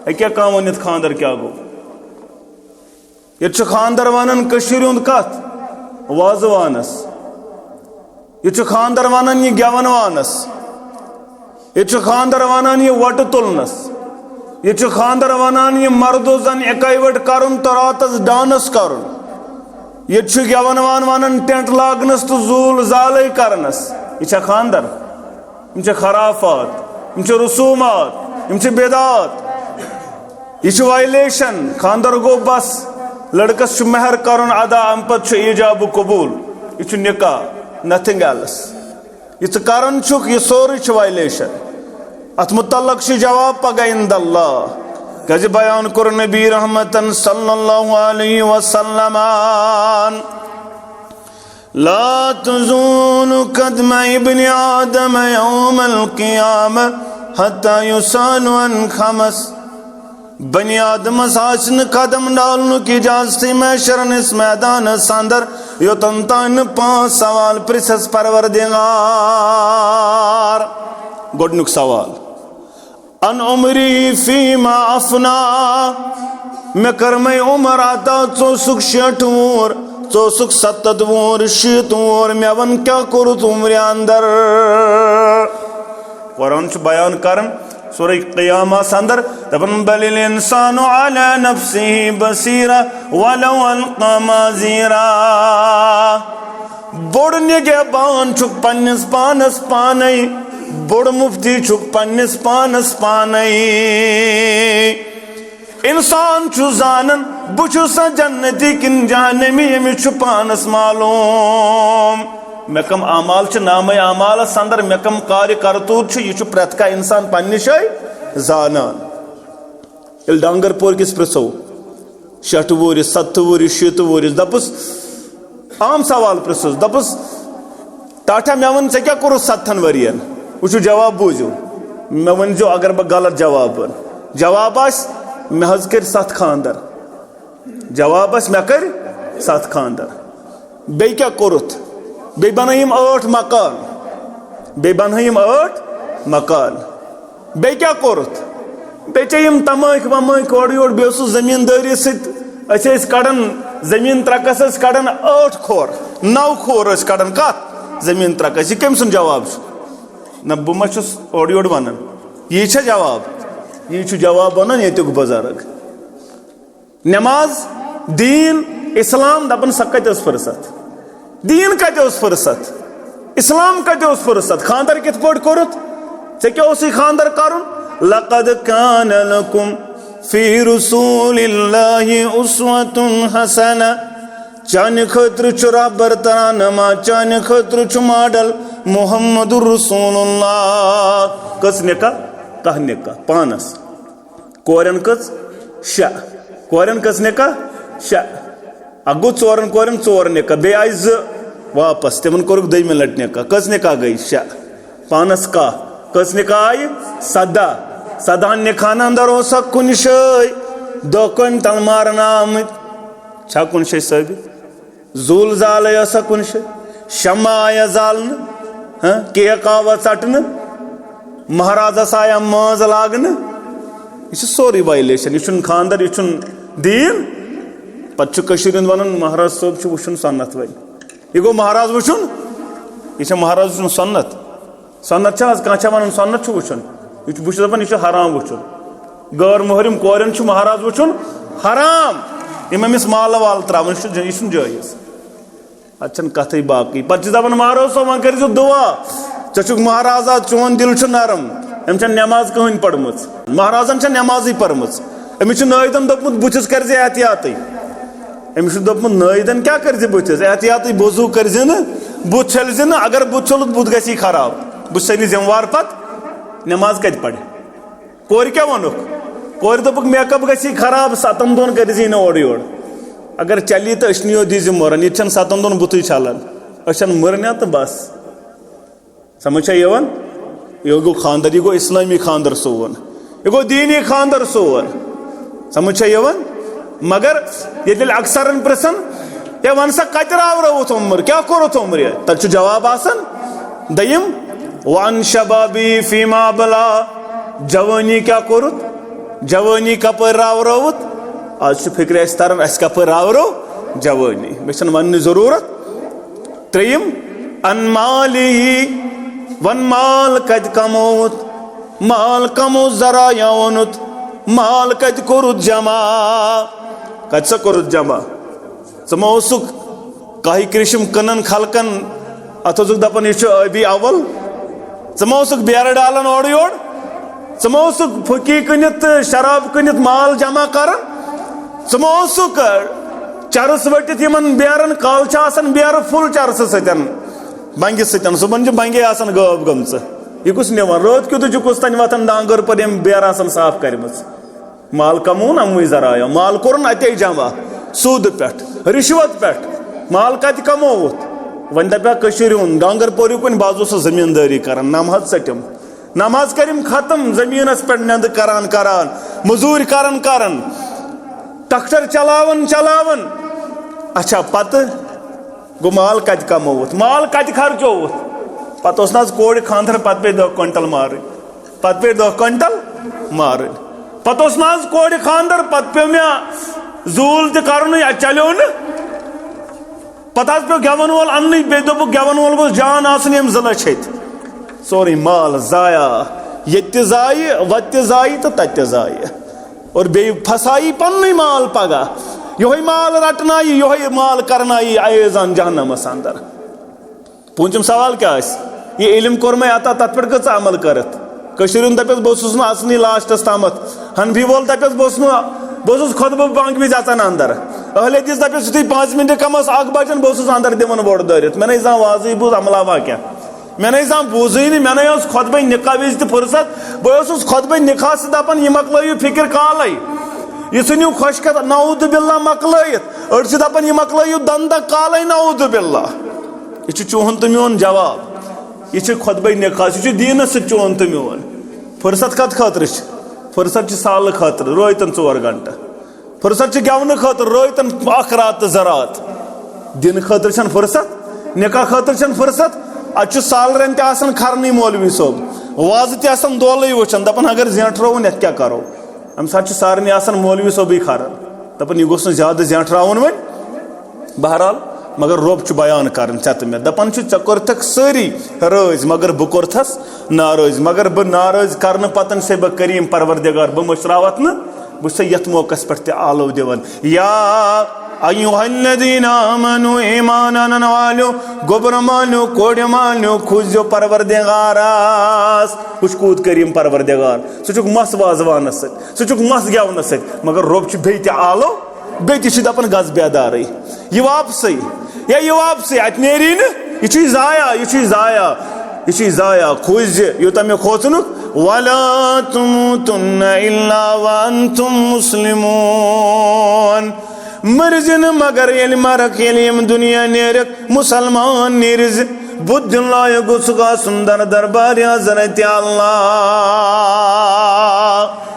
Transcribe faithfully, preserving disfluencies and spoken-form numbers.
ہیٚکیٛاہ کانٛہہ ؤنِتھ خانٛدر کیٛاہ گوٚو؟ ییٚتہِ چھُ خانٛدر ونان کٔشیٖرِ ہُنٛد کتھ؟ وازوانس۔ ییٚتہِ چھُ خانٛدر ونان یہِ گٮ۪ون وانس۔ ییٚتہِ چھُ خانٛدر ونان یہِ وۄٹہٕ تُلنس۔ ییٚتہِ چھُ خانٛدر ونان یہِ مردو زن اِکے وٹہٕ کرُن تہٕ راتس ڈانس کرُن۔ ییٚتہِ چھُ گٮ۪ون وان ونان ٹینٹ لاگنس تہٕ زوٗل زالے کرنس۔ یہِ چھا خانٛدر؟ یِم چھِ خرافات، یِم چھِ رسومات، یِم چھِ بدعات۔ یہِ چھِ وایلیشن۔ خانٛدر گوٚو بس، لڑکس چھُ مہر کرُن ادا، امہِ پتہٕ چھُ ایجاب و قبول۔ یہِ چھُ نکاح، nothing else۔ یہِ ژٕ کران چھُکھ، یہِ سورُے چھُ وایلیشن۔ اتھ متعلق چھُ جواب پگاہ عند اللہ۔ کیازِ بیان کوٚر نبی رحمتن صلی اللہ علیہ وسلم، لا تزول قدم ابن آدم یوم القیامة حتی یسأل عن خمس۔ بنی آدمس آسہِ نہٕ قدم ڈالنُک اجازتٕے محشرن اس میدانس اندر، یوٚتن تام نہٕ پانٛژھ سوال پرژھس پروردگار۔ گۄڈنیُک سوال، عن عمره فیما افنا۔ مےٚ کٔرمَے عمر عطا، ژٕ اوسُکھ شیٹھ وُہُر، ژٕ اوسُکھ ستتھ وُہُر، شیٖتھ وُہُر، مےٚ وَن کیٛاہ کوٚرُتھ عمرِ اندر؟ قرآن چھُ بیان کران سورہ قیامہس اندر، دپان، بل الانسان علی نفسه بصیرہ ولو القی معذیرہ۔ بوٚڑ نگہبان چھُکھ پننِس پانس پانے، بوٚڑ مفتی چھُکھ پننِس پانس پانے۔ انسان چھُ زانان بہٕ چھُسا جنتی کِنہٕ جہنمی، أمِس چھُ پانس معلوم۔ مےٚ کم اعمال چھِ نامہ اعمالس اندر، مےٚ کم کارِ کرتوت چھِ، یہِ چھُ پرٛٮ۪تھ کانٛہہ انسان پننہِ جایہِ زانان۔ ییٚلہِ ڈانگر پورِ کِس پرٛژھو، شیٹھ وُہرِس، ستتھ وُہرِس، شیٖتھ وُہرِس، دَپُس، عام سوال پرٛژھُس، دَپُس، ٹاٹھا، مےٚ وَن، ژےٚ کیٛاہ کوٚرُتھ ستتھن ؤرین؟ وٕچھِو، جواب بوٗزِو۔ مےٚ ؤنۍزیو اگر بہٕ غلط جواب وَنہٕ۔ جواب آسہِ، مےٚ حظ کٔرۍ ستھ خانٛدر۔ جواب آسہِ، مےٚ کٔرۍ ستھ خانٛدر۔ بیٚیہِ کیٛاہ کوٚرُتھ؟ بیٚیہِ بنٲیِم ٲٹھ مکان۔ بیٚیہِ بنٲیِم ٲٹھ مکان۔ بیٚیہِ کیٛاہ کوٚرُتھ؟ بیٚیہِ چھِ یِم تمٲکۍ ومٲکۍ اورٕ یورٕ، بیٚیہِ اوسُس زٔمیٖندٲری سۭتۍ، أسۍ ٲسۍ کڑان زٔمیٖن ترٛکس، ٲسۍ کڑان ٲٹھ کھور، نو کھور ٲسۍ کڑان۔ کتھ زٔمیٖن ترٛکس؟ یہِ کٔمۍ سُنٛد جواب چھُ؟ نہ، بہٕ ما چھُس اورٕ یورٕ ونان؟ یی چھا جواب؟ یی چھُ جواب ونان ییٚتیُک بُزرگ۔ نماز، دین، اسلام، دپان سۄ کتہِ ٲس فرصت؟ دین کتہِ اوس فرصت؟ اسلام کتہِ اوس فرصت؟ خانٛدر کِتھ پٲٹھۍ کوٚرُتھ؟ ژےٚ کیٛاہ اوسُے خانٛدر کرُن؟ لقد کان لکم فی رسول اللہ اسوۃ حسنہ۔ چانہِ خٲطرٕ چھُ رہبر ترانما، چانہِ خٲطرٕ چھُ ماڈل محمد رسول اللہ۔ کٔژ نکاح؟ کاہ نکاح پانس۔ کورٮ۪ن کٔژ؟ شےٚ۔ کورٮ۪ن کٔژ نکاح؟ شےٚ۔ اکھ گوٚو ژورن کورٮ۪ن ژور نکاح، بیٚیہِ آیہِ زٕ واپس، تِمن کوٚرُکھ دوٚیمہِ لٹہِ نکاح۔ کٔژ نکاح گٔے؟ شےٚ۔ پانس کاہ۔ کٔژ نکاح آیہِ؟ سداہ۔ سداہن نکاحن اندر اوسا کُنہِ جایہِ دہ کوینٹل مارنہٕ آمٕتۍ؟ چھا کُنہِ جایہِ ثٲبت؟ زوٗل زالے ٲسا کُنہِ جایہِ؟ شمع آیا زالنہٕ؟ ہاں، کیک آوا ژٹنہٕ؟ مہرازس آیا مٲنز لاگنہٕ؟ یہِ چھُ سورُے وایلیشن۔ یہِ چھُنہٕ خانٛدر، یہِ چھُنہٕ دیٖن۔ پتہٕ چھُ کٔشیٖرِ ہُنٛد ونان، مہراز صٲب چھُ وٕچھُن سنت وۄنۍ۔ یہِ گوٚو مہراز وٕچھُن؟ یہِ چھا مہراز وٕچھُن سنت؟ سنت چھا آز کانٛہہ چھا ونان سنت چھُ وٕچھُن؟ یہِ چھُ، بہٕ چھُس دپان یہِ چھُ حرام وٕچھُن۔ غٲر محرم کورٮ۪ن چھُ مہراز وٕچھُن حرام۔ یِم أمِس مالہٕ والہٕ تراوان چھِ، یہِ چھُنہٕ جٲیز۔ اتھ چھنہٕ کتھٕے باقٕے۔ پتہٕ چھِ دپان، مہراز صٲب، وۄنۍ کٔرۍزیو دعا۔ ژےٚ چھُکھ مہراز آز، چون دل چھُ نرم۔ أمۍ چھنہٕ نماز کٕہٕنۍ پٔرمٕژ۔ مہرازن چھےٚ نمازٕے پٔرمٕژ۔ أمِس چھُ نٲیدن دوٚپمُت، بُتھِس کٔرۍزِ احتیاطٕے۔ أمِس چھُ دوٚپمُت، نٲیدن کیٛاہ کٔرۍزِ بُتھِس؟ احتیاطٕے، وضوٗ کٔرۍزِ نہٕ، بُتھ چھٔلۍزِ نہٕ۔ اگر بُتھ چھوٚلُتھ، بُتھ گژھی خراب۔ بُتھ چھٔلی ذمہٕ وار پتہٕ، نماز کتہِ پرِ؟ کورِ کیٛاہ ووٚنُکھ؟ کورِ دوٚپُکھ، میک اپ گژھی خراب، ستن دۄہن کٔرۍزِ نہٕ اورٕ یورٕ۔ اگر چلی تہٕ أچھنٕے یوت دیٖزِ مُرن، یہِ تہِ چھَنہٕ ستن دۄہن بُتھٕے چھلان۔ أچھن مُرنہِ تہٕ بس۔ سمجھ چھا یِوان؟ یہِ گوٚو خانٛدر، یہِ گوٚو اسلٲمی خانٛدر سون، یہِ گوٚو دیٖنی خانٛدر سون۔ سمجھ چھا یِوان؟ مگر ییٚلہِ اکثرن پرژھن، ہے، وَن سا، کَتہِ راورٲوُتھ عمر؟ کیٛاہ کوٚرُتھ عمرِ؟ تَتہِ چھُ جواب آسان۔ دوٚیِم، وَعَنْ شَبَابِهِ فِيمَا أَبْلَاهُ، جوٲنی کیٛاہ کوٚرُتھ؟ جوٲنی کپٲرۍ راورٲوٕتھ؟ آز چھُ فکرِ اَسہِ تران، اَسہِ کپٲرۍ راورٲو جوٲنی۔ مےٚ چھَنہٕ وننٕچ ضروٗرت۔ ترٛیٚیِم، عن مالی، وَن مال کتہِ کمووُتھ؟ مال کمو ذرایعو اوٚنُتھ؟ مال کتہِ کوٚرُتھ جمع؟ کتہِ سا کوٚرُتھ جمع؟ ژٕ ما اوسُکھ کاہہِ کرشم کٕنان خلقن، اتھ اوسُکھ دپان، یہِ چھُ ٲبی اول۔ ژٕ ما اوسُکھ بیرٕ ڈالان اورٕ یورٕ؟ ژٕ ما اوسُکھ پھُکی کٕنِتھ تہٕ شراب کٕنِتھ مال جمع کران؟ ژٕ ما اوسُکھ چرس ؤٹِتھ یِمن بیرن؟ کالہٕ چھِ آسان بیرٕ فُل چرسہٕ سۭتۍ، بنگہِ سۭتۍ، صبحن چھِ بنگے آسان غٲب گٔمژٕ۔ یہِ کُس نِوان؟ رٲتھ کیُتھ چھُ کُس تانۍ وۄتھان ڈانگر پٲٹھۍ یِم بیرٕ آسان صاف کٔرمٕژ؟ مال کموون اموٕے ذرایعو، مال کوٚرُن اتے جمع، سوٗدٕ پٮ۪ٹھ، رشوت پٮ۪ٹھ۔ مال کتہِ کمووُتھ؟ وۄنۍ دپیا کٔشیٖرِ ہُنٛد ڈانگر پوریُک وۄنۍ، بہٕ حظ اوسُس زٔمیٖندٲری کران، نماز ژٔٹِم، نماز کٔرِم ختم، زٔمیٖنس پٮ۪ٹھ نٮ۪نٛدٕ کران کران، مٔزوٗرۍ کران کران، ٹریکٹر چلاوان چلاوان۔ اچھا، پتہٕ گوٚو مال کتہِ کمووُتھ؟ مال کتہِ خرچووُتھ؟ پتہٕ اوس نہ حظ کورِ خانٛدر، پتہٕ پیٚیہِ دَہ کوینٹل مارٕنۍ۔ پتہٕ پیٚیہِ دَہ کوینٹل مارٕنۍ۔ پتہٕ اوس نہ حظ کورِ خانٛدر، پتہٕ پیوٚو مےٚ زوٗل تہِ کرُن، یا چلیو نہٕ۔ پتہٕ حظ پیوٚو گٮ۪ون وول اننٕے، بیٚیہِ دوٚپُکھ گٮ۪ون وول گوٚژھ جان آسُن ییٚمۍ زٕ لچھ ہیٚتۍ۔ سورُے مال ضایع، ییٚتہِ تہِ ضایع، وتہِ تہِ ضایع تہٕ تتہِ تہِ ضایع۔ اور بیٚیہِ پھسایی پننُے مال پگاہ۔ یِہوٚے مال رٹنایی، یِہوٚے مال کرنایی عیزان جہنمس اندر۔ پوٗنٛژِم سوال کیٛاہ آسہِ؟ یہِ علم کوٚر مےٚ عطا، تتھ پٮ۪ٹھ کۭژاہ عمل کٔرٕتھ؟ کٔشیٖرِ ہُنٛد دپٮ۪س، بہٕ اوسُس نہٕ اژنٕے لاسٹس تامتھ۔ حنفی وول دپٮ۪س، بہٕ اوسُس نہٕ، بہٕ اوسُس خطبہٕ بانٛگہِ وِزِ اژان اندر۔ اہل حدیث دپٮ۪س، یُتھُے پانٛژِ منٹہِ کم ٲس اکھ بجان، بہٕ اوسُس اندر دِوان وۄڑ دٲرِتھ۔ مےٚ نے زانٛہہ وازٕے بوٗز، عملہ وا کیٛاہ؟ مےٚ نے زانٛہہ بوٗزٕے نہٕ، مےٚ نے اوس خطبے نکاح وِزِ تہِ فرصت۔ بہٕ اوسُس خطبے نکاح سۭتۍ دپان، یہِ مۄکلٲیِو فکر کالے، یہِ ژھٕنِو خۄشکتھ، نعوذ باللہ، مۄکلٲیِتھ۔ أڑۍ چھِ دپان، یہِ مۄکلٲیِو دندگ کالے، نعوذ باللہ۔ یہِ چھُ چون تہٕ میون جواب۔ یہِ چھُ خطبے نکاح، یہِ چھُ دیٖنس سۭتۍ چون تہٕ میون۔ فرصت کتھ خٲطرٕ چھِ؟ فرصت چھِ سالہٕ خٲطرٕ، رٲوۍ تن ژور گھنٹہٕ۔ فرصت چھِ گٮ۪ونہٕ خٲطرٕ، رٲوۍ تن اکھ رات تہٕ زٕ رات۔ دِنہٕ خٲطرٕ چھَنہٕ فرصت، نکاح خٲطرٕ چھَنہٕ فرصت۔ اتہِ چھُ سالرن تہِ آسان کھرنٕے مولوی صٲب، وازٕ تہِ آسان دولٕے وٕچھان، دپان، اگر زینٹھ رووُن، یتھ کیٛاہ کرو؟ امہِ ساتہٕ چھُ سارنٕے آسان مولوی صٲبٕے کھران، دپان، یہِ گوٚژھ نہٕ زیادٕ زینٹھ راوُن وۄنۍ۔ بہرحال، مگر رۄب چھُ بیان کران ژےٚ تہٕ مےٚ، دپان چھُ، ژےٚ کوٚرتھکھ سٲری رٲضۍ، مگر بہٕ کوٚرتھس ناراض۔ مگر بہٕ ناراض کرنہٕ پتن چھُسے بہٕ کریم پروردگار، بہٕ مٔشراوتھ نہٕ، بہٕ چھُسے یتھ موقعس پٮ۪ٹھ تہِ آلو دِوان۔ یا ایھا الذین آمنو، ایمان انن والیو، گوٚبرٕ مالیو، کورِ مالیو، کھوٗژزیو پروردگارس۔ وٕچھ کوٗت کریم پروردگار، ژٕ چھُکھ مس وازوانس سۭتۍ، ژٕ چھُکھ مس گٮ۪ونس سۭتۍ، مگر رۄب چھُ بیٚیہِ تہِ آلو۔ بیٚیہِ تہِ چھِ دَپان، گژھ بیدارٕے، یہِ واپسٕے، یا یہِ واپسٕے، اَتہِ نیری نہٕ، یہِ چھُے ضایع، یہِ چھُے ضایع، یہِ چھُے ضایع۔ کھوٗژ زِ یوٗتاہ مےٚ کھوژنُکھ، وَلَا تَمُوتُنَّ إِلَّا وَأَنْتُمْ مُسْلِمُونَ۔ مٔرۍ زِ نہٕ مگر ییٚلہِ مرکھ، ییٚلہِ ییٚمہِ دُنیا نیرکھ، مُسلمان نیرِ زِ۔ بُتھ دِنہٕ لایق گوٚژھُکھ آسُن در دربارِ حضرت اللہ۔